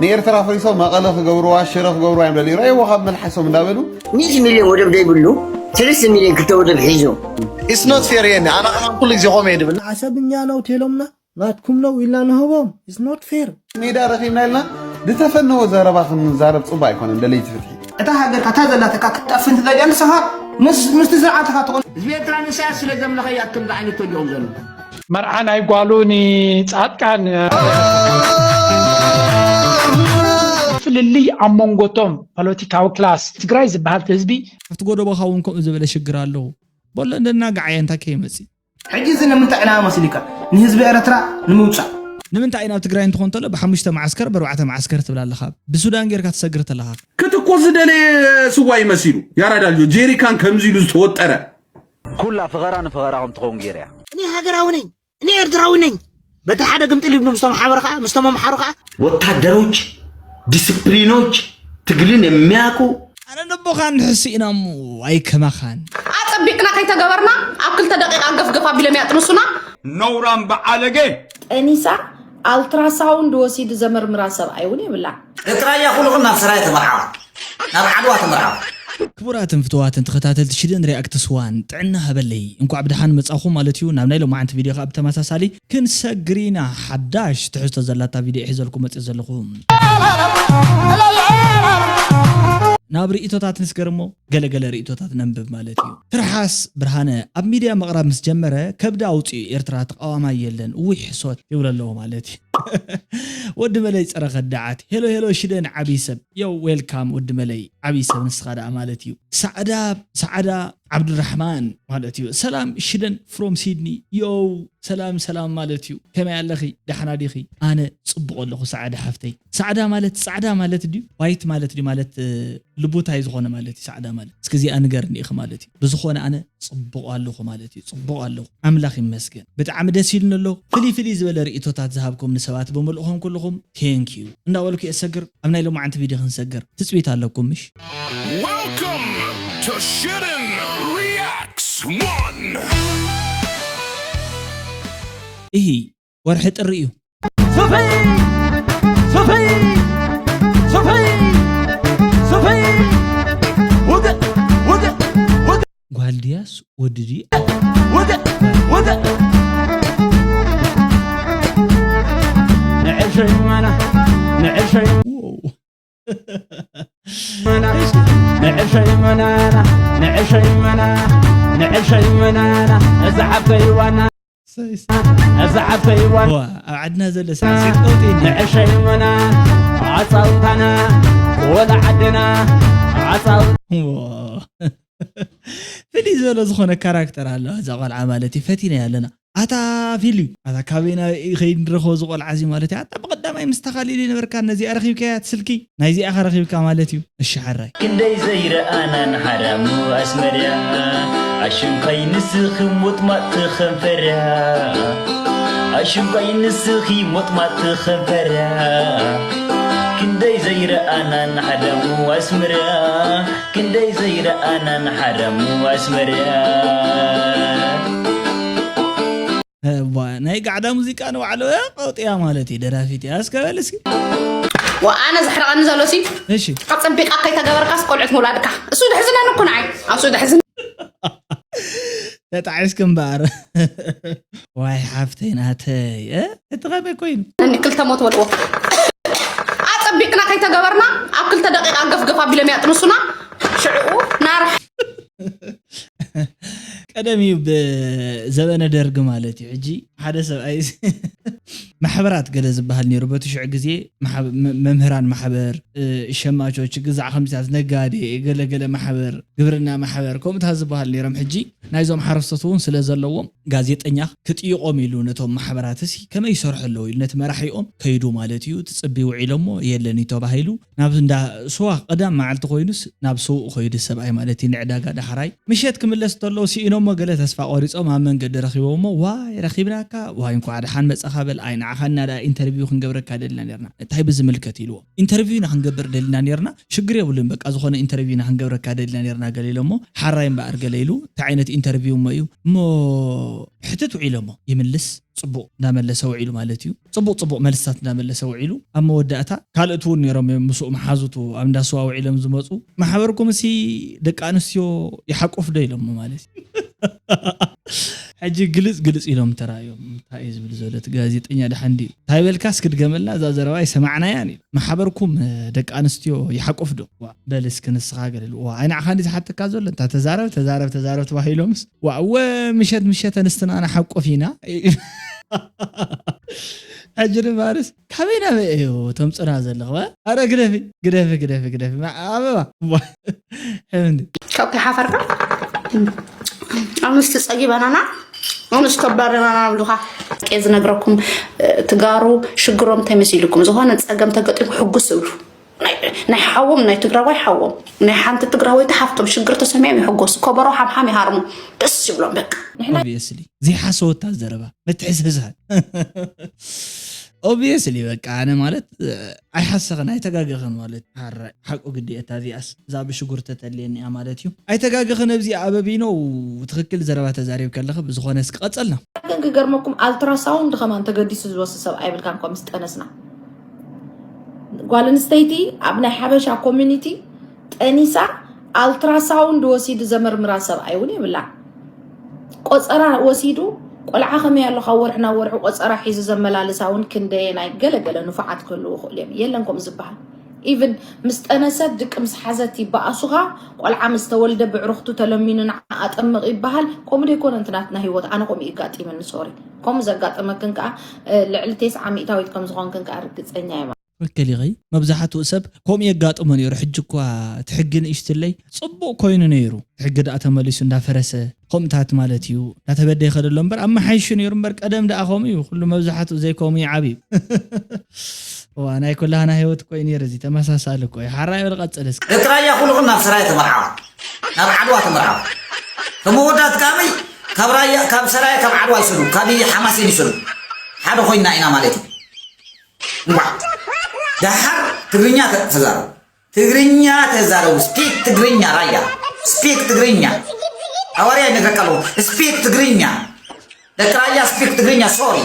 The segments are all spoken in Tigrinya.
ንኤርትራ ፈሪሶም መቐለ ክገብርዋ ሽረ ክገብርዋ እዮም ደልዩ። ረእይዎ ካብ መልሓሶም እንዳበሉ። ሚእቲ ሚልዮን ወደብ ዘይብሉ ሰለስተ ሚልዮን ክልተ ወደብ ሒዙ። It's not fair የኒ ኣነ ከማን ኩሉ ግዜ ኮመ ድብል። ዓሰብ እኛ ነው ቴሎምና ናትኩም ነው ኢልና ንህቦም። It's not fair። ሜዳ ረኺብና ኢልና ዝተፈነወ ዘረባ ክንዛረብ ጽቡቅ ኣይኮነን። ደለይቲ ፍትሒ። እታ ሃገርካ እታ ዘላትካ ክትጠፍእ እንተደልያ ንስኻ ምስ ምስቲ ስርዓትካ ትኾን። ህዝቢ ኤርትራ ንኢሳያስ ስለ ዘምለኸ እያ ከምዚ ዓይነት ተልኦም ዘሎ። መርዓ ናይ ጓሉ ንጻድቃን ፍልልይ ኣብ መንጎቶም ፖለቲካዊ ክላስ ትግራይ ዝበሃል ህዝቢ ኣብቲ ጎደቦኻ እውን ከምኡ ዝበለ ሽግር ኣለዉ። በሎ እንደናጋዓየ እንታይ ከይመፅእ ሕጂ እዚ ንምንታይ ዕላማ መሲልካ ንህዝቢ ኤርትራ ንምውፃእ? ንምንታይ ናብ ትግራይ እንትኾን ተሎ ብሓሙሽተ መዓስከር ብኣርባዕተ መዓስከር ትብል ኣለኻ? ብሱዳን ጌርካ ትሰግር ተለኻ? ክትኮስ ዝደለየ ስዋ ይመሲሉ ያራዳ ልጆ ጄሪካን ከምዚ ኢሉ ዝተወጠረ ኩላ ፍኸራ ንፍኸራ ከም ትኸውን ገይራ እያ። እኔ ሃገራዊ ነኝ፣ እኔ ኤርትራዊ ነኝ። በተሓደ ግምጥል ይብሉ ምስቶም ሓበርካ ምስቶም ኣምሓሩካ። ወታደሮች፣ ዲስፕሊኖች፣ ትግልን የሚያውቁ ኣነ ነቦኻን ሕስኢና እሞ ኣይከማኻን። ኣጸቢቅና ከይተገበርና ኣብ ክልተ ደቂቃ ገፍገፍ ኣቢሎም ያጥንሱና። ነውራም በዓለገ። ጠኒሳ ኣልትራሳውንድ ወሲዱ ዘመርምራ ሰብኣይ እውን የብላን። ደቂ ራያ ኩልኹም ናብ ሰራየ ተመርዓዋ፣ ናብ ዓድዋ ተመርዓዋ። ክቡራትን ፍትዋትን ተኸታተልቲ ሽደን ሪኣክትስ ዋን ጥዕና ሃበለይ እንኳዕ ብድሓን መጻኹም ማለት እዩ። ናብ ናይ ሎማዓንቲ ቪድዮ ከኣ ብተመሳሳሊ ክንሰግር ኢና። ሓዳሽ ትሕዝቶ ዘላታ ቪድዮ ሒዘልኩም መጽእ ዘለኹ። ናብ ርእይቶታት ንስገር እሞ ገለገለ ርእይቶታት ነንብብ ማለት እዩ። ትርሓስ ብርሃነ ኣብ ሚድያ ምቕራብ ምስ ጀመረ ከብዲ ኣውፂኡ ኤርትራ ተቃዋማይ የለን ውይ ሕሶት ይብሎ ኣለዎ ማለት እዩ። ወዲ መለይ ፀረ ከዳዓት ሄሎ ሄሎ ሽደን ዓብይ ሰብ ዮ ዌልካም ወዲ መለይ ዓብይ ሰብ ንስኻ ደኣ ማለት እዩ። ሳዕዳ ሳዕዳ ዓብዱራሕማን ማለት እዩ። ሰላም ሽደን from ሲድኒ ዮው ሰላም ሰላም ማለት እዩ። ከመይ ኣለኺ ደሓና ዲኺ? ኣነ ፅቡቕ ኣለኹ ሳዕዳ ሓፍተይ። ሳዕዳ ማለት ፃዕዳ ማለት ድዩ ዋይት ማለት ድዩ ማለት ልቡታይ ዝኾነ ማለት እዩ ሳዕዳ ማለት እስከ እዚኣ ንገርኒ ኢኺ ማለት እዩ። ብዝኾነ ኣነ ፅቡቕ ኣለኹ ማለት እዩ። ፅቡቕ ኣለኹ ኣምላኽ ይመስገን ብጣዕሚ ደስ ኢሉኒ ኣሎ። ፍልይ ፍልይ ዝበለ ርእቶታት ዝሃብኩምኒ ሰባት ብምልእኹም ኩልኹም thank you እንዳበልኩ እየ ዝሰግር። ኣብ ናይ ሎማዓንቲ ቪድዮ ክንሰግር ትፅቢት ኣለኩም ምሽ? Welcome to Shitten Reacts one. እሂ ወርሒ ጥሪ እዩ። ጓል ድያስ ወዲ ድዩ? ንዕሸይ መና ንዕሸይ Wow. መና ንዕሸይ መናና ንዕሸይ መና ንዕሸይ መናና እዛ ዓበይ ዋና እዛ ዓበይ ዋና ዋ ኣብ ዓድና ዘሎ ሳዕሲዕ ቀውጢ እንዲ ንዕሸይ መና ኣጻውታና ወላ ዓድና ኣጻው ዋ። ፍልይ ዝበለ ዝኾነ ካራክተር ኣለዋ እዛ ቆልዓ ማለት እዩ ፈቲና ኣለና። ኣታ ፊሊ ኣታ ካበይ ናበይ እዩ ከይድ ንረኽቦ ዝቆልዓ እዚ ማለት እዩ ኣታ ብቐዳማይ ምስ ተኻሊሉ ነበርካ ነዚኣ ረኺብካያ እቲ ስልኪ ናይዚኣ ከ ረኺብካ ማለት እዩ። እሺ ሓራይ። ክንደይ ዘይረኣናን ሓራሙ ኣስመርያ ኣሽንኳይ ንስኺ ሞጥማጥቲ ከንፈርያ ኣሽንኳይ ንስኺ ሞጥማጥቲ ከንፈርያ ክንደይ ዘይረኣናን ሓራሙ ኣስመርያ ክንደይ ዘይረኣናን ሓራሙ ኣስመርያ እባ ናይ ጋዕዳ ሙዚቃ ንባዕሉ ቀውጥያ ማለት እዩ ደራፊት እያ እስከ በል እስኪ ወኣነ ዘሕረቐኒ ዘሎ ሲ እሺ ኣጸቢቃ ከይተገበርካስ ቆልዑት ምውላድካ እሱ ድሕዝነኒ እኮ ንዓይ ኣሱ ድሕዝነ ተጣዒስክ እምበኣር ዋይ ሓፍተይ ናተይ እ? እቲ ኸመይ ኮይኑ እኒ ክልተ ሞት በልዎ ኣጸቢቅና ከይተገበርና ኣብ ክልተ ደቂቃ ገፍገፍ ኣቢሎም ያጥንሱና ሽዕኡ ናርሕ ቀደም እዩ ብዘበነ ደርግ ማለት እዩ ሕጂ ሓደ ሰብኣይ ማሕበራት ገለ ዝበሃል ነይሩ በቲ ሽዑ ግዜ መምህራን ማሕበር ሸማቾች ግዛዕ ከምዚታት ነጋዴ ገለገለ ማሕበር ግብርና ማሕበር ከምኡታት ዝበሃል ነይሮም ሕጂ ናይዞም ሓረስቶት እውን ስለ ዘለዎም ጋዜጠኛ ክጥይቖም ኢሉ ነቶም ማሕበራት ሲ ከመይ ይሰርሑ ኣለዉ ኢሉ ነቲ መራሒኦም ከይዱ ማለት እዩ ትፅቢ ውዒሎ እሞ የለን እዩ ተባሂሉ ናብ እንዳ ስዋ ቀዳም መዓልቲ ኮይኑስ ናብ ስውእ ከይዱ ሰብኣይ ማለት እዩ ንዕዳጋ ዳሕራይ ምሸት ክምለስ ተሎ ስኢኖሞ ገለ ተስፋ ቆሪፆም ኣብ መንገዲ ረኪቦሞ ዋይ ረኪብናካ ዋይ እንኳዕ ደሓን መፀኻ በል ኣይና ንዓኻ እና ደኣ ኢንተርቪው ክንገብረካ ደልና ነርና፣ እንታይ ብዝምልከት ኢልዎ። ኢንተርቪው ኢና ክንገብር ደልና ነርና፣ ሽግር የብሉን፣ በቃ ዝኾነ ኢንተርቪው ኢና ክንገብረካ ደልና ነርና ገለ ኢሎሞ፣ ሓራይ እምበኣር ገለ ኢሉ፣ እንታይ ዓይነት ኢንተርቪው እሞ እዩ እሞ ሕትት ውዒሎሞ ይምልስ። ጽቡቕ እንዳመለሰ ውዒሉ ማለት እዩ። ጽቡቕ ጽቡቕ መልስታት እንዳመለሰ ውዒሉ፣ ኣብ መወዳእታ ካልኦት እውን ነይሮም እዮም ምስኡ መሓዙቱ ኣብ እንዳስዋ ውዒሎም ዝመፁ። ማሕበርኩም እሲ ደቂ ኣንስትዮ ይሓቁፍ ዶ ኢሎሞ ማለት እዩ። ሕጂ ግልጽ ግልጽ ኢሎም ተራእዮም። እንታይ እዩ ዝብል ዘሎ እቲ ጋዜጠኛ? ደሓን ድዩ? እንታይ በልካ? እስኪ ድገመልና፣ እዛ ዘረባ ኣይሰማዕናያን እዩ። ማሕበርኩም ደቂ ኣንስትዮ ይሓቁፍ ዶ? ዋ፣ በል እስኪ ንስኻ ገለሉ። ዋ፣ ኣይ ንዓኻ እንዲ ዝሓተካ ዘሎ፣ እንታ ተዛረብ፣ ተዛረብ፣ ተዛረብ ተባሂሎምስ፣ ዋ፣ እወ፣ ምሸት ምሸት ኣንስትና ንሓቁፍ ኢና። ሕጂ ድማርስ ካበይ ናበይ እዩ ተምጽና ዘለኹ? ዋ፣ ኣረ ግደፊ፣ ግደፊ፣ ግደፊ፣ ግደፊ። ማ-፣ ኣበባ፣ ዋ፣ ሕምንዲ። ካብ ከይሓፈርካ፣ ኣምስቲ ጸጊበናና፣ ኣምስቲ ከባድናና ኣብሉኻ። ቄ ዝነግረኩም፣ እ፣ ትጋሩ ሽግሮም ተመሲልኩም፣ ዝኾነ ጸገም ተገጢሙ ሕጉስ እብሉ። ናይ፣ ናይ ሓዎም፣ ናይ ትግራዋይ ሓዎም፣ ናይ ሓንቲ ትግራወይቲ ሓፍቶም ሽግር ተሰሚዖም ይሕጎሱ። ከበሮ ሓምሓም ይሃርሙ። ደስ ይብሎም በቃ። ንሕና ኦብቪየስሊ፣ ዘይሓሰወታ ዘረባ፣ ምትሕስሳር። ኦብቪየስሊ፣ በቃ፣ ኣነ ማለት፣ እ፣ ኣይሓሰኽን፣ ኣይተጋገኽን ማለት፣ ሓራይ፣ ሓቁ ግዲ እታ እዚኣስ፣ እዛ ብሽጉር ተተልየኒ እያ ማለት እዩ። ኣይተጋገኽን፣ ኣብዚ ኣበቢኖ ትኽክል ዘረባ ተዛሪብ ከለኺ፣ ብዝኾነ እስኪ ቀጸልና። ግን ክገርመኩም፣ ኣልትራሳውንድ ከማን ተገዲሱ ዝወስድ ሰብ ኣይብልካን፣ እኳ ምስ ጠነስና። ጓል ኣንስተይቲ ኣብ ናይ ሓበሻ ኮሚኒቲ ጠኒሳ ኣልትራሳውንድ ወሲዱ ዘመርምራ ሰብኣይ እውን የብላን። ቆጸራ ወሲዱ ቆልዓ ከመይ ኣሎ ካብ ወርሒ ናብ ወርሒ ቆጸራ ሒዙ ዘመላልሳ እውን ክንደየናይ ገለገለ ንፉዓት ክህልዉ ይኽእሉ እዮም። የለን ከምኡ ዝበሃል። ኢቭን ምስ ጠነሰት ድቂ ምስ ሓዘት ይበኣሱኻ። ቆልዓ ምስ ተወልደ ብዕርኽቱ ተለሚኑ ንዓ ኣጠምቕ ይበሃል። ከምኡ ደይኮነ፣ እቲ ናትና ህይወት ኣነ ከምኡ ይጋጢመኒ። ሶሪ፣ ከምኡ ዘጋጠመክን ከኣ፣ እ፣ ልዕሊ ተስዓ ሚእታዊት ከም ዝኾንክን ከኣ ርግጸኛ እየ። ትኽክል ኢኺ። መብዛሕትኡ ሰብ ከምኡ የጋጥሞ ነይሩ። ሕጂ እኳ እቲ ሕጊ ንእሽትለይ ጽቡቕ ኮይኑ ነይሩ። እቲ ሕጊ ደኣ ተመሊሱ እንዳፈረሰ ከምኡታት ማለት እዩ። እንዳተበደየ ይኸደ ኣሎ እምበር ኣመሓይሹ ነይሩ እምበር ቀደም ደኣ ከምኡ እዩ። ኩሉ መብዛሕትኡ ዘይከምኡ ይዓብዩ። እዋ፣ ናይ ኩላህና ህይወት እኮ እዩ ነይሩ። እዚ ተመሳሳሊ እኮ እዩ። ሓራይ በል ቀጽል እስኪ። ደቂ ራያ ኩልኹም ናብ ሰራየ ተመርዓዋ፣ ናብ ዓድዋ ተመርዓዋ። ከም መወዳእቲ ከኣመይ ካብ ራያ፣ ካብ ሰራየ፣ ካብ ዓድዋ ይሰዱ፣ ካብ ሓማሴን ይሰዱ። ሓደ ኮይንና ኢና ማለት እዩ። እምባዕ። ደሓር ትግርኛ ተ-፣ ተዛረቡ። ትግርኛ ተዛረቡ። ስፒክ ትግርኛ ራያ። ስፒክ ትግርኛ። ሃዋርያ ይነግረካ ኣለኹ። ስፒክ ትግርኛ። ደቂ ራያ ስፒክ ትግርኛ። ሶሪ።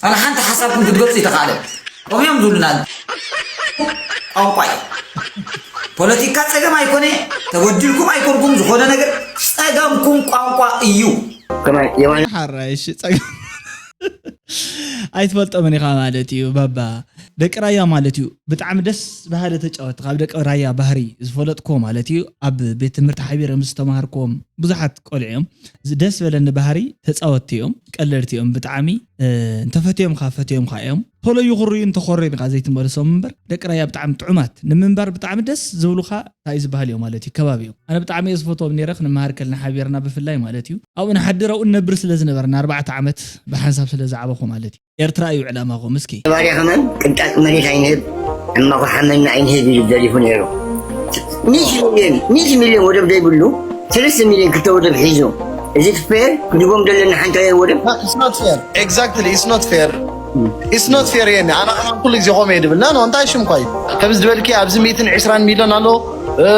ኣነ ሓንቲ ሓሳብኩም ክትገልጹ ይተኻእለ። ከምኦም ዝብሉና ቋንቋ እዩ። ፖለቲካ ጸገም ኣይኮነ፣ ተበዲልኩም ኣይኮንኩም፣ ዝኾነ ነገር ጸገምኩም ቋንቋ እዩ። ከማን የማነ ሓራይ፣ እሺ፣ ጸገም ኣይትፈልጦምን ኢኻ ማለት እዩ ባባ። ደቂ ራያ ማለት እዩ ብጣዕሚ ደስ በሃሊ ተጫወቲ፣ ካብ ደቂ ራያ ባህሪ ዝፈለጥኩዎ ማለት እዩ። ኣብ ቤት ትምህርቲ ሓቢረ ምስ ተማሃርኩዎም ብዙሓት ቆልዑ እዮም። ዝ-፣ ደስ በለኒ ባህሪ ተጻወትቲ እዮም፣ ቀለድቲ እዮም ብጣዕሚ። እ፣ እንተፈትዮምኻ ፈትዮምኻ እዮም። ቶሎ ይኹርዩ እንተኾርዮም ኢኻ ዘይትመልሶም እምበር ደቂ ራያ ብጣዕሚ ጥዑማት፣ ንምንባር ብጣዕሚ ደስ ዝብሉኻ እንታይ ዝበሃል እዮም ማለት እዩ፣ ከባቢ እዮም። ኣነ ብጣዕሚ እየ ዝፈትዎም ነይረ፣ ክንመሃር ከልና ሓቢርና ብፍላይ ማለት እዩ። ኣብኡ ንሓድር ኣብኡ ንነብር ስለ ዝነበርና ኣርባዕተ ዓመት ብሓንሳብ ስለ ዝዓበኹ ማለት እዩ። ኤርትራ እዩ ዕላማኹም እስኪ። ባርያ ከማን ቅንጣጥ መሬት ኣይንህብ፣ ዕማኹ ሓመና ኣይንህብ ኢሉ ደሊፉ ነይሩ። ሚእቲ ሚልዮን፣ ሚእቲ ሚልዮን ወደብ ዘይብሉ ሰለስተ ሚልዮን ክልተ ወደብ ሒዙ። እዚ ፌር ክድቦም ዘለና ሓንቲ ወደብ? It's not fair. Exactly, it's not fair. It's not fair የኒ። ኣና ከማን ኩሉ ግዜ ኮሜ ድብልና ነው። እንታይ ሽም ኳይ? ከምዚ ዝበልኪ ኣብዚ ሚእትን ዕስራን ሚልዮን ኣሎ፣ እ፣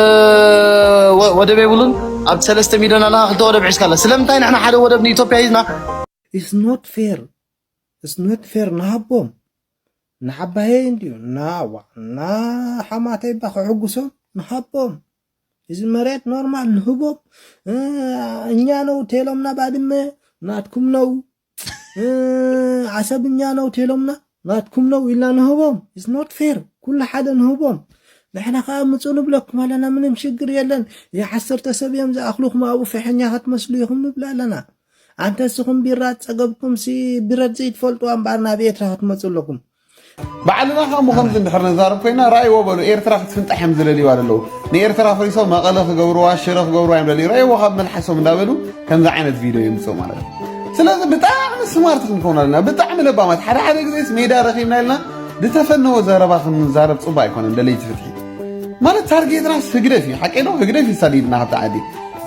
ወ-፣ ወደብ የብሉን። ኣብ ሰለስተ ሚልዮን ኣለኻ ክልተ ወደብ ሒዝካ ኣላ። ስለምንታይ ንሕና ሓደ ወደብ ንኢትዮጵያ ሂዝና? It's not fair. It's not fair ንሃቦም። ንዓባየይ እንድዩ፣ ናዋ፣ ና ሓማተይ ባ ክሕጉሶም ንሃቦም። እዚ መሬት ኖርማል ንህቦም። እ፣ እኛ ነው ቴሎምና ባድመ፣ ናትኩም ነው። እ፣ ዓሰብ እኛ ነው ቴሎምና፣ ናትኩም ነው ኢልና ንህቦም። It's not fair። ኩሉ ሓደ ንህቦም። ንሕና ከኣ ምጹ ንብለኩም ኣለና፣ ምንም ሽግር የለን። የዓሰርተ ሰብ እዮም ዝኣኽሉኹም፣ ኣብኡ ፈሐኛ ክትመስሉ ኢኹም ንብል ኣለና። ኣንተ እስኹም ቢራ ጸገብኩም ሲ ብረት ዘይትፈልጡ እምበኣር ናብ ኤርትራ ክትመጹ ኣለኩም። ባዕልና ከኣ ምኾን እንድሕር ነዛርብ ኮይና፣ ራእይዎ በሉ፣ ኤርትራ ክትፍንጣሕ እዮም ዝደልይዋ ዘለዉ። ንኤርትራ ፈሪሶም መቐለ ክገብርዋ፣ ሽረ ክገብርዋ እዮም ደልዩ። ራእይዎ ካብ መልሓሶም እንዳበሉ ከምዚ ዓይነት ቪድዮ የምጽኡ ማለት እዩ። ስለዚ ብጣዕሚ ስማርት ክንከውን ኣለና፣ ብጣዕሚ ለባማት። ሓደ ሓደ ግዜስ ሜዳ ረኺብና ኢልና ዝተፈነወ ዘረባ ክንዛረብ ጽቡቅ ኣይኮነን፣ ደለይቲ ፍትሒ። ማለት ታርጌትናስ ህግደፍ እዩ፣ ሓቀይ ዶ? ህግደፍ እዩ ሰዲድና ካብቲ ዓዲ።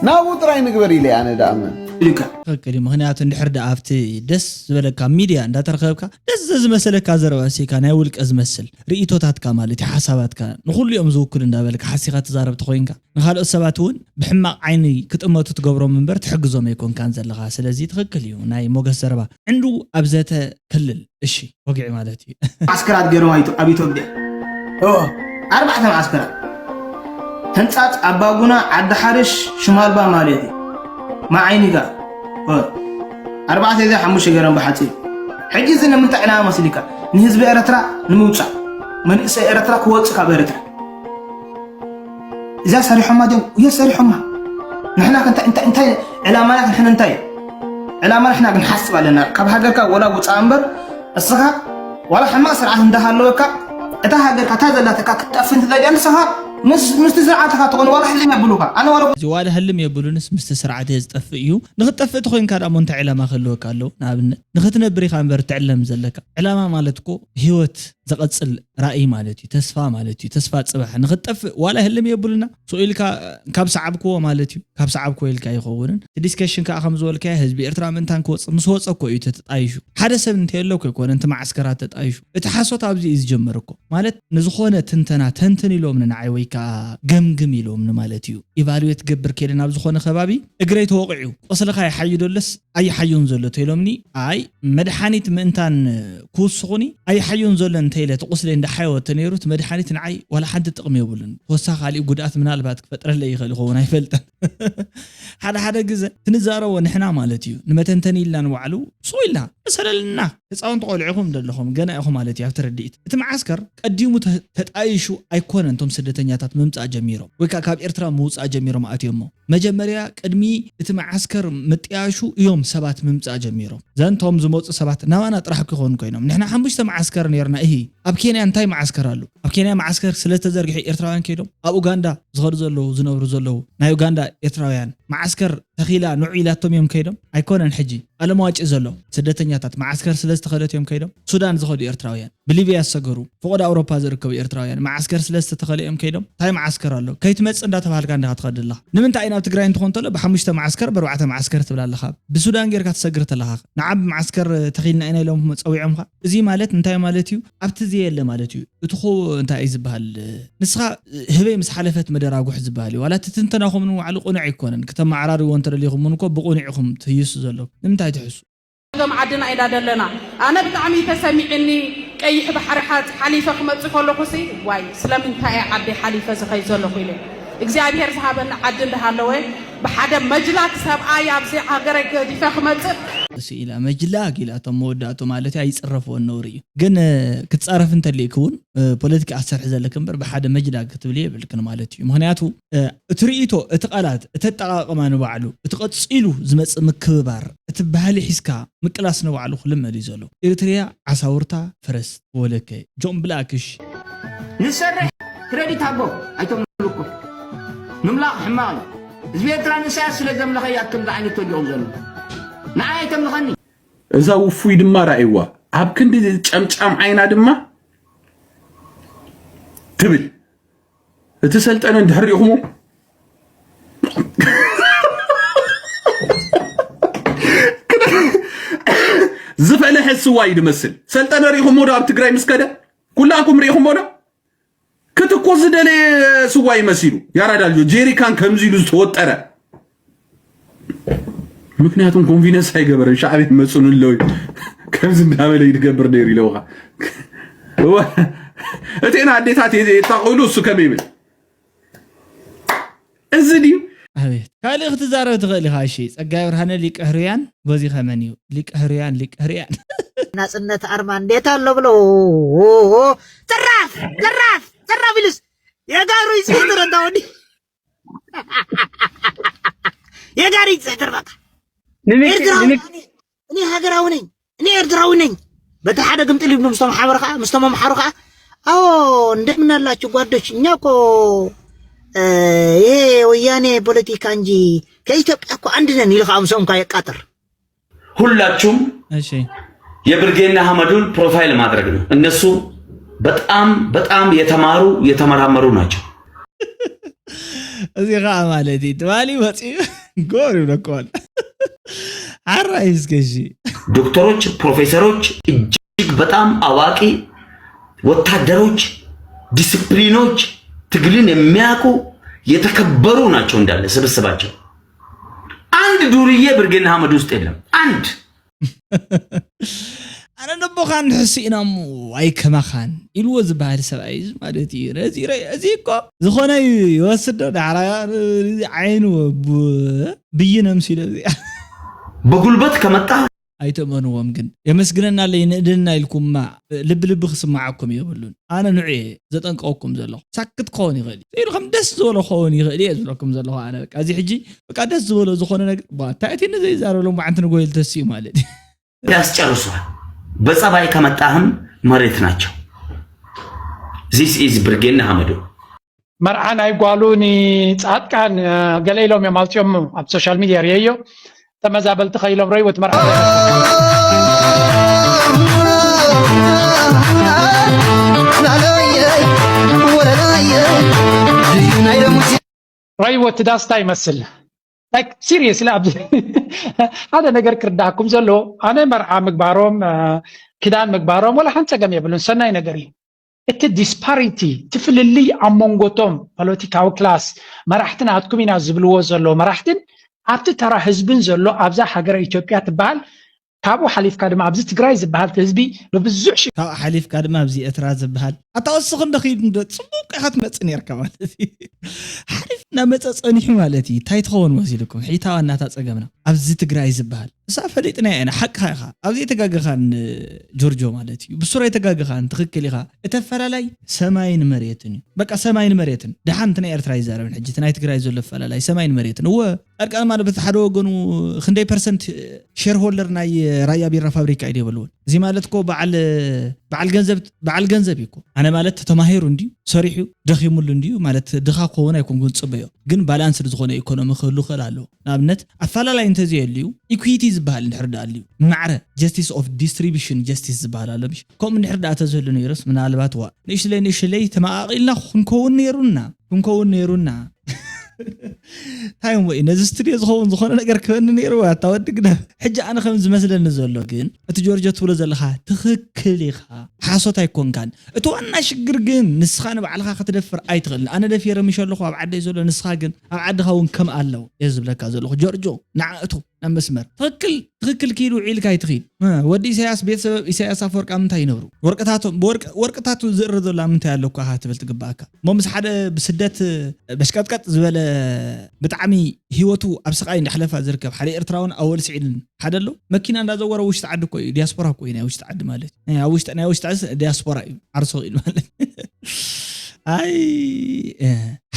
ናብኡ ጥራይ ንግበር ኢለ ኣነ ደኣ እመን። ኢልካ ትኽክል እዩ። ምኽንያቱ እንድሕር ደኣ ኣብቲ ደስ ዝበለካ ሚድያ እንዳተረኸብካ ደስ ዘዝመሰለካ ዘረባ ሲካ ናይ ውልቀ ዝመስል ርእቶታትካ ማለት እዩ፣ ሓሳባትካ ንኹሉ እዮም ዝውክሉ እንዳበልካ ሓሲኻ ትዛረብ ተኾይንካ ንኻልኦት ሰባት እውን ብሕማቕ ዓይኒ ክጥመቱ ትገብሮም እምበር ትሕግዞም ኣይኮንካን ዘለኻ። ስለዚ ትኽክል እዩ ናይ ሞገስ ዘረባ። ዕንዱ ኣብ ዘተ ክልል እሺ ወግዒ ማለት እዩ። ዓስከራት ገይሮም ኣይቶ ኣብ ኢትዮጵያ ኦ ኣርባዕተ ዓስከራት ሕንጻጽ ኣባጉና ዓዲ ሓርሽ ሽማልባ ማለት እዩ መዓይኒጋ ኦ ኣርባዕተ እዚኣ ሓሙሽተ ገይሮም ብሓጺር ሕጂ እዚ ንምንታይ ዕላማ መስሊካ ንህዝቢ ኤረትራ ንምውጻእ መንእሰይ ኤረትራ ክወጽእ ካብ ኤረትራ እዛ ሰሪሖማ ድዮም እዮ ሰሪሖማ ንሕና ከ እንታይ እንታይ እንታይ ዕላማና ክንሕን እንታይ እዩ ዕላማ ንሕና ክንሓስብ ኣለና ካብ ሃገርካ ወላ ውፃእ እምበር እስኻ ዋላ ሕማቅ ስርዓት እንዳሃለወካ እታ ሃገርካ እታ ዘላተካ ክትጠፍእ እንትደልያ ንስኻ ምስ ምስቲ ስርዓትካ ትኾን ዋላ ሕልም የብሉካ ኣነ ዋላ እዚ ዋላ ህልም የብሉንስ ምስቲ ስርዓት እየ ዝጠፍእ እዩ። ንክትጠፍእ ተኮይንካ ደኣ እሞ እንታይ ዕላማ ክህልወካ ኣለዎ? ንኣብነት ንክትነብር ኢካ እምበር ትዕለም ዘለካ። ዕላማ ማለት እኮ ህይወት ዘቐጽል ራእይ ማለት እዩ። ተስፋ ማለት እዩ። ተስፋ ጽባሕ ንክትጠፍእ ዋላ ህልም የብሉና። ስቕ ኢልካ ካብ ሰዓብክዎ ማለት እዩ። ካብ ሰዓብክዎ ኢልካ ኣይኸውንን። እቲ ዲስከሽን ከኣ ከም ዝበልካዮ ህዝቢ ኤርትራ ምእንታን ክወጽእ ምስ ወጸ እኮ እዩ እቲ ተጣይሹ። ሓደ ሰብ እንተየሎ እኮ ኣይኮነን እቲ መዓስከራት ተጣይሹ። እቲ ሓሶት ኣብዚ እዩ ዝጀምር እኮ። ማለት ንዝኾነ ትንተና ተንትን ኢሎምኒ ንዓይ ወይ ከኣ ገምግም ኢሎምኒ ማለት እዩ። ኢቫሉዌት ክገብር ከይደ ናብ ዝኾነ ከባቢ እግረይ ተወቒዑ ቁስልኻ ይሓዩ ዶለስ ኣይሓዩን ዘሎ ተኢሎምኒ ኣይ መድሓኒት ምእንታን ክውስኹኒ ኣይሓዩን ዘሎ እንተኢለ እቲ ቁስለይ እንዳሓየወ ተነይሩ እቲ መድሓኒት ንዓይ ዋላ ሓንቲ ጥቕሚ የብሉን ተወሳኺ ካሊእ ጉድኣት ምናልባት ክፈጥረለይ ይኽእል ይኸውን ኣይፈልጥን ሓደ ሓደ ግዘ ትንዛረቦ ንሕና ማለት እዩ ንመተንተኒ ኢልና ንባዕሉ ስቕ ኢልና መሰለልና ህፃውንቲ ቆልዑኹም ዘለኹም ገና ኢኹም ማለት እዩ ኣብቲ ርድኢት እቲ መዓስከር ቀዲሙ ተጣይሹ ኣይኮነን እቶም ስደተኛታት ምምፃእ ጀሚሮም ወይ ከዓ ካብ ኤርትራ ምውፃእ ጀሚሮም ኣትዮሞ መጀመርያ ቅድሚ እቲ መዓስከር ምጥያሹ እዮም ሰባት ምምፃእ ጀሚሮም። ዘንቶም ዝመፁ ሰባት ናባና ጥራሕ ክኾኑ ኮይኖም። ንሕና ሓሙሽተ መዓስከር ነይርና እሂ። ኣብ ኬንያ እንታይ መዓስከር ኣሎ? ኣብ ኬንያ መዓስከር ስለ ዝተዘርግሐ ኤርትራውያን ከይዶም ኣብ ኡጋንዳ ዝኸዱ ዘለዉ ዝነብሩ ዘለዉ ናይ ኡጋንዳ ኤርትራውያን መዓስከር ተኺላ ንዑ ኢላቶም እዮም ከይዶም ኣይኮነን ሕጂ ኣለማዋጭ ዘሎ ስደተኛታት መዓስከር ስለ ዝተኸደት እዮም ከይዶም ሱዳን ዝኸዱ ኤርትራውያን ብሊብያ ዝሰገሩ ፍቑድ ኣውሮፓ ዝርከቡ ኤርትራውያን መዓስከር ስለ ዝተተኸለ እዮም ከይዶም እንታይ መዓስከር ኣሎ ከይትመጽእ እንዳተባሃልካ እንዲኻ ትኸድ ኣለኻ ንምንታይ ናብ ትግራይ እንትኾን ተሎ ብሓሙሽተ መዓስከር ብኣርባዕተ መዓስከር ትብል ኣለኻ ብሱዳን ጌርካ ትሰግር ተለኻ ንዓ ብመዓስከር ተኺልና ኢና ኢሎም ጸዊዖምኻ እዚ ማለት እንታይ ማለት እዩ ኣብቲ ዘየለ ማለት እዩ እቲ ኮ እንታይ እዩ ዝበሃል ንስኻ ህበይ ምስ ሓለፈት መደራጉሕ ዝበሃል እዩ ዋላ እቲ ትንተናኹም ንባዕሉ ቁኑዕ ኣይኮነን ክተመዓራርዎ እንተደሊኹም እውን እኮ ብቁኑዕ ኢኹም ትህይሱ ዘለኩም ንምንታይ ትሕሱ እዞም ዓድና ኢና ዘለና ኣነ ብጣዕሚ ተሰሚዕኒ ቀይሕ ባሕሪ ሓሊፈ ክመፅእ ከለኹ ሲ ዋይ ስለምንታይ እየ ዓደይ ሓሊፈ ዝኸይድ ዘለኹ ኢለ እግዚኣብሔር ዝሃበኒ ዓዲ እንዳሃለወ ብሓደ መጅላክ ሰብኣይ ኣብዚ ሃገረይ ገዲፈ ክመፅእ ስኢላ መጅላክ ኢላቶም መወዳእቱ ማለት እዩ ኣይፅረፍዎን ነውሪ እዩ ግን ክትፃረፍ እንተሊእክ እውን ፖለቲካ ኣሰርሒ ዘለክ እምበር ብሓደ መጅላክ ክትብል የብልክን ማለት እዩ ምክንያቱ እቲ ርእይቶ እቲ ቃላት እቲ ኣጠቃቅማ ንባዕሉ እቲ ቀፂሉ ዝመፅእ ምክብባር እቲ ባህሊ ሒዝካ ምቅላስ ንባዕሉ ክልመድ እዩ ዘሎ ኤርትርያ ዓሳውርታ ፈረስ ወለከ ጆን ብላክሽ ንሰርሕ ክረዲት ሃቦ ኣይተምልኮ ምምላኽ ሕማቕ እዩ ህዝቢ ኤርትራ ንእሳያስ ስለ ዘምለኸ እያ ከምዚ ዓይነት ተሊኦም ዘሎ ንዓይ ኣይተምልኸኒ እዛ ውፉይ ድማ ራእይዋ ኣብ ክንዲ ጨምጫም ዓይና ድማ ትብል እቲ ሰልጠነ እንድሕር ሪእኹሞ ዝፈለሐ ስዋ እዩ ዝመስል ሰልጠነ ሪእኹሞ ዶ ኣብ ትግራይ ምስ ከደ ኩላኩም ሪእኹሞ ዶ ክትኮስ ዝደለየ ስዋ እዩ መሲሉ ያራዳ ልጆ ጄሪካን ከምዚ ኢሉ ዝተወጠረ ምክንያቱም ኮንፊደንስ ኣይገበረን ሻዕብያ ይመፁን ኣለዉ ከምዚ እንዳበለ ይድገብር ነይሩ ኢለውካ እቴና ኣዴታት የታቆይሉ እሱ ከመይ ይብል እዚ ድዩ ኣቤት ካልእ ክትዛረብ ትኽእል ኢኻ እሺ ጸጋይ ብርሃነ ሊቀ ህሩያን በዚ ኸመን እዩ ሊቀ ህሩያን ሊቀ ህሩያን ናጽነት ኣርማ እንዴት ኣሎ ብሎ ጥራፍ ጥራፍ ጥራፍ ኢሉስ የጋሩ ይጽሕትር እንዳ ወዲ የጋሪ ይጽሕትር በቃ ኤርትራዊ እኔ ሀገራዊ ነኝ እኔ ኤርትራዊ ነኝ በትር ሓደ ግምጥል ይብሉ ምስቶም ሓበሩ ከዓ ምስቶም ኣምሓሩ ከዓ አዎ እንደምን አላችሁ ጓዶች እኛ እኮ ይሄ ወያኔ ፖለቲካ እንጂ ከኢትዮጵያ እኮ አንድ ነን ይልካ ምስኦም እኳ የቃጥር ሁላችሁም የብርጌና ሀመዱን ፕሮፋይል ማድረግ ነው። እነሱ በጣም በጣም የተማሩ የተመራመሩ ናቸው። እዚ ከዓ ማለት እዩ ትማሊ መፅኡ ጎር ይብለክዋል ሓራይ እስከ እሺ። ዶክተሮች፣ ፕሮፌሰሮች፣ እጅግ በጣም አዋቂ ወታደሮች፣ ዲስፕሊኖች፣ ትግልን የሚያውቁ የተከበሩ ናቸው እንዳለ ስብስባቸው። አንድ ዱርዬ ብርጌድ ንሓመዱ ውስጥ የለም። አንድ ኣነ ነቦኻን ሕስኢና እሞ ኣይከማኻን ኢልዎ ዝበሃል ሰብኣይ እዚ ማለት እዩ። ነዚ ረ- እዚ እኮ ዝኾነ እዩ ይወስድ ዶ ዳሕራ ዓይኑ ቡ- ብይን ኣምሲሎ እዚ በጉልበት ከመጣ ኣይተመንዎም ግን የመስግነና ኣለይ ንእድና ኢልኩማ ልቢ ልቢ ክስማዓኩም የብሉን። ኣነ ንዑ እየ ዘጠንቀወኩም ዘለኹ። ሳክት ክኸውን ይኽእል እዩ ኢሉ ከም ደስ ዝበሎ ክኸውን ይኽእል እየ ዝብለኩም ዘለኹ። ኣነ በቃ እዚ ሕጂ በቃ ደስ ዝበሎ ዝኾነ ነገር ባ እንታይ እቲ ነዘይ ዛረሎም ባዓንቲ ንጎይል ተስኡ ማለት እዩ። ያስጨርሷል። በጸባይ ከመጣህም መሬት ናቸው። This is ብርጌድ ንሓመዱ። መርዓ ናይ ጓሉ ንጻድቃን እ፣ ገለ ኢሎም እዮም ኣውፅኦም ኣብ ሶሻል ሚድያ ርእየዮ። ተመዛበልቲ ከኢሎም ረይወት መርዓ ረይወት ዳስታ ይመስል። Like seriously ኣብ ሓደ ነገር ክርዳኩም ዘሎ ኣነ መርዓ ምግባሮም እ፣ ክዳን ምግባሮም ወላ ሓንቲ ጸገም የብሉን፣ ሰናይ ነገር እዩ። እቲ ዲስፓሪቲ እቲ ፍልልይ ኣብ መንጎቶም ፖለቲካዊ ክላስ መራሕቲ ናትኩም ኢና ዝብልዎ ዘሎ መራሕትን ኣብቲ ተራ ህዝብን ዘሎ ኣብዛ ሃገረ ኢትዮጵያ ትበሃል። ካብኡ ሓሊፍካ ድማ ኣብዚ ትግራይ ዝበሃል ህዝቢ ብብዙሕ ሺ ካብኡ ሓሊፍካ ድማ ኣብዚ ኤርትራ ዝበሃል ኣታ ወስኽ እንዶ ኺድ እንዶ ፅቡቅ ኢኻ ትመፅእ ነርካ ማለት እዩ። ሓሊፍ እናመፀ ፀኒሑ ማለት እዩ። እንታይ ትኸውን መሲልኩም ሕይታዋ እናታ ፀገምና ኣብዚ ትግራይ ዝበሃል እሳ ፈሊጥና ኢና ሓቅኻ ኢኻ። ኣብ ዘይተጋገኻን ጆርጆ ማለት እዩ ብሱር ኣይተጋገኻን ትኽክል ኢኻ። እቲ ኣፈላላይ ሰማይን መሬትን እዩ። በቃ ሰማይን መሬትን። ደሓን እቲ ናይ ኤርትራ ይዛረብን ሕጂ እቲ ናይ ትግራይ ዘሎ ኣፈላላይ ሰማይን መሬትን። እወ ጻድቃን ማለት በቲ ሓደ ወገኑ ክንደይ ፐርሰንት ሼርሆልደር ናይ ራያ ቢራ ፋብሪካ እዩ የብልዎን። እዚ ማለት እኮ በዓል በዓል ገንዘብ በዓል ገንዘብ እዩ እኮ። ኣነ ማለት ተማሂሩ እንድዩ ሰሪሑ ደኺሙሉ እንድዩ ማለት ድኻ ክኸውን ኣይኮንኩን ጽበዮ። ግን ባላንስድ ዝኾነ ኢኮኖሚ ክህሉ ክእል ኣለዎ። ንኣብነት ኣፈላላይ እንተዘየልዩ ኢኩዊቲ ዝበሃል እንድሕር ደኣ ኣልዩ ማዕረ ጀስቲስ ኦፍ ዲስትሪቢሽን ጀስቲስ ዝበሃል ኣሎ ምሽ ከምኡ እንድሕር ደኣ ተዝህሉ ነይሩስ ምናልባት ዋ ንእሽለይ ንእሽለይ ተመቓቒልና ክንከውን ነይሩና ክንከውን ነይሩና እንታይ እሞ እዩ ነዚ ስቱድዮ ዝኸውን ዝኾነ ነገር ክበኒ ነይሩ ኣታ ወዲ ግደ ሕጂ ኣነ ከም ዝመስለኒ ዘሎ ግን እቲ ጆርጆ ትብሎ ዘለኻ ትኽክል ኢኻ ሓሶት ኣይኮንካን እቲ ዋና ሽግር ግን ንስኻ ንባዕልኻ ክትደፍር ኣይትኽእልን ኣነ ደፊረ ምሽ ኣለኹ ኣብ ዓደይ ዘሎ ንስኻ ግን ኣብ ዓድኻ እውን ከም ኣለዉ እየ ዝብለካ ዘለኹ ጆርጆ ንዓ እቶ ናብ መስመር ትኽክል ትኽክል ኪድ ውዒልካ ኣይትኺድ ወዲ ኢሳያስ ቤተሰብ ኢሳያስ ኣፈወርቂ ኣብ ምንታይ ይነብሩ ወርቅታቶም ወርቅታቱ ዝእረ ዘሎ ኣብ ምንታይ ኣለኩ ኣኻ ትብል ትግባኣካ እሞ ምስ ሓደ ብስደት በሽቀጥቀጥ ዝበለ ብጣዕሚ ህይወቱ ኣብ ስቓይ እንዳሕለፋ ዝርከብ ሓደ ኤርትራውን ኣወል ስዒድን ሓደ ኣሎ መኪና እንዳዘወረ ውሽጢ ዓዲ እኮ እዩ ዲያስፖራ እኮ እዩ ናይ ውሽጢ ዓዲ ማለት እዩ ኣብ ውሽጢ ናይ ውሽጢ ዓዲ ዲያስፖራ እዩ ዓርሶ ኢሉ ማለት ኣይ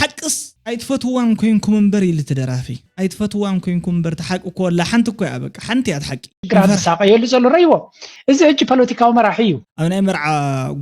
ሓቅስ ኣይትፈትዋን ኮይንኩም እምበር ኢሉ እቲ ደራፊ ኣይትፈትዋን ኮይንኩም እምበር ተሓቂ እኮ ኣላ ሓንቲ እኮ እያ በቃ ሓንቲ እያ ተሓቂ ችግር ዝሳቀየሉ ዘሎ ረይዎ እዚ ሕጂ ፖለቲካዊ መራሒ እዩ ኣብ ናይ መርዓ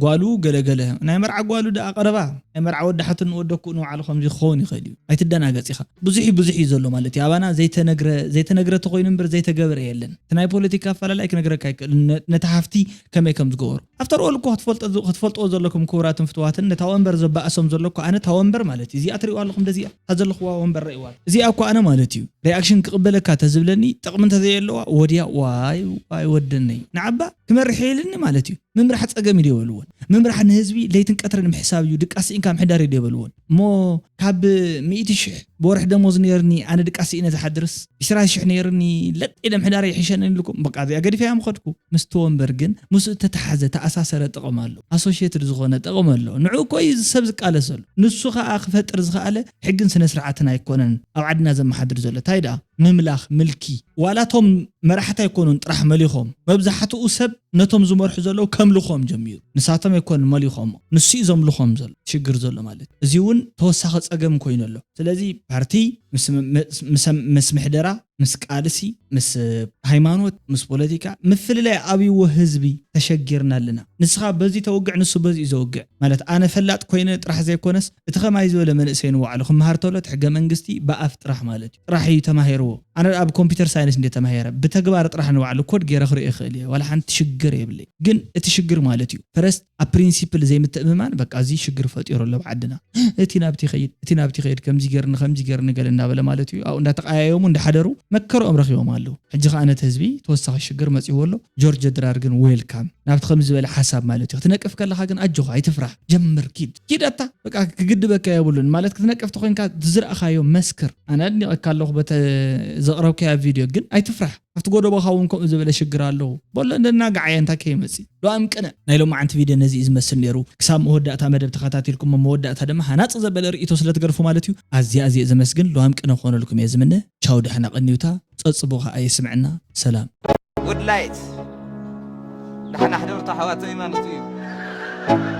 ጓሉ ገለገለ ናይ መርዓ ጓሉ ደኣ ቀረባ ናይ መርዓ ወዲ ሓትን ወደኩ ንባዕሉ ከምዚ ክኸውን ይኽእል እዩ ኣይትደናገጽ ኢኻ ብዙሕ ብዙሕ እዩ ዘሎ ማለት እዩ ኣባና ዘይተነግረ ዘይተነግረ ተኮይኑ እምበር ዘይተገበረ የለን እቲ ናይ ፖለቲካ ኣፈላላይ ክነግረካ ይክእል ነቲ ሃፍቲ ከመይ ከም ዝገበሩ ኣብታ ሮል እኮ ክትፈልጦ- ክትፈልጥዎ ዘለኩም ክቡራትን ፍትዋትን ነታ ወንበር ዘባእሶም ዘሎ እኮ ኣነ እታ ወንበር ማለት እዩ እዚኣ ትሪእዋ ኣለኹም ደዚኣ እታ ዘለኽዋ ወንበር ረእይዋ እዚኣ እኮ ኣነ ማለት እዩ ሪኣክሽን ክቕበለካ ተዝብለኒ ጥቕሚ እንተዘየለዋ ወዲያ ዋይ ዋይ ወደነይ ንዓባ ክመርሕ የልኒ ማለት እዩ ምምራሕ ፀገም እዩ ደበልዎን ምምራሕ ንህዝቢ ለይትን ቀትርን ምሕሳብ እዩ ድቃስ ኢንካ ምሕዳር እዩ ደበልዎን እሞ ካብ ሚእቲ ሽሕ ብወርሒ ደሞዝ ነይርኒ ኣነ ድቃስ ኢነ ዝሓድርስ ዕስራ ሽሕ ነይርኒ ለጥ ኢለ ምሕዳር ይሕሸኒ ኢልኩም በቃ እዚኣ ገዲፈያ ምኸድኩ ምስቲ ወንበር ግን ምስኡ እተተሓዘ ተኣሳሰረ ጥቕም ኣሎ ኣሶሽትድ ዝኾነ ጥቕም ኣሎ ንዑ እኮ እዩ ሰብ ዝቃለሰሉ ንሱ ከዓ ክፈጥር ዝኸኣለ ሕግን ስነ ስርዓትን ኣይኮነን ኣብ ዓድና ዘመሓድር ዘሎ እንታይ ደኣ ምምላኽ ምልኪ ዋላቶም መራሕቲ ኣይኮኑን ጥራሕ መሊኾም መብዛሕትኡ ሰብ ነቶም ዝመርሑ ዘለዉ ከምልኾም ጀሚሩ ንሳቶም ኣይኮኑን መሊኾሞ ንሱ እዩ ዘምልኾም ዘሎ ሽግር ዘሎ ማለት እዚ እውን ተወሳኺ ፀገም ኮይኑ ኣሎ ስለዚ ፓርቲ ምስ ምሕደራ ምስ ቃልሲ ምስ ሃይማኖት ምስ ፖለቲካ ምፍልላይ ኣብይዎ ህዝቢ ተሸጊርና ኣለና ንስኻ በዚ ተውግዕ ንሱ በዚ እዩ ዘውግዕ ማለት ኣነ ፈላጥ ኮይነ ጥራሕ ዘይኮነስ እቲ ከማይ ዝበለ መንእሰይ ንባዕሉ ክመሃር ተሎ እቲ ሕገ መንግስቲ ብኣፍ ጥራሕ ማለት እዩ ጥራሕ እዩ ተማሂርዎ ኣነ ኣብ ኮምፒተር ሳይንስ እንደ ተማሂረ ብተግባር ጥራሕ ንባዕሉ ኮድ ገይረ ክርኢ ይኽእል እየ ዋላ ሓንቲ ሽግር የብለይ ግን እቲ ሽግር ማለት እዩ ፈረስት ኣብ ፕሪንሲፕል ዘይምትእምማን በቃ እዚ ሽግር ፈጢሩ ኣሎ ኣብ ዓድና እቲ ናብቲ ይኸይድ እቲ ናብቲ ይኸይድ ከምዚ ገርኒ ከምዚ ገርኒ ገለ እናበለ ማለት እዩ ኣብኡ እንዳተቀያየሙ እንዳሓደሩ መከረኦም ረኺቦም ኣለዉ። ሕጂ ከኣ ነቲ ህዝቢ ተወሳኺ ሽግር መጺእዎ ኣሎ። ጆርጆ ድራር ግን ዌልካም ናብቲ ከምዚ ዝበለ ሓሳብ ማለት እዩ። ክትነቅፍ ከለኻ ግን ኣጆኻ ኣይትፍራሕ። ጀምር ኪድ። ኪድ ኣታ በቃ ክግድበካ የብሉን። ማለት ክትነቅፍ ተኾይንካ ዝረኣኻዮ መስክር። ኣነ ኣድኒቐካ ኣለኹ በተ ዘቕረብካዮ ቪድዮ ግን ኣይትፍራሕ። ኣብቲ ጎደቦኻ እውን ከምኡ ዝበለ ሽግር ኣለዉ። በሎ እንደናጋዓየ እንታይ ከይመጺ። ሎኣም ቅነ ናይ ሎማዓንቲ ቪድዮ ነዚ እዩ ዝመስል ነይሩ። ክሳብ መወዳእታ መደብ ተኸታቲልኩም መወዳእታ ድማ ሃናጺ ዘበለ ርእይቶ ስለ ትገርፉ ማለት እዩ። ኣዝየ ኣዝየ ዘመስግን። ሎኣም ቅነ ክኾነልኩም እየ ዝምነ። ቻው ደሕና ቀንዩታ። ጸጽቦ ኸኣ የስምዐና። ሰላም። ጉድ ላይት ዳሕና ሕደርቶ ኣሕዋት ዘይማኖት እዩ።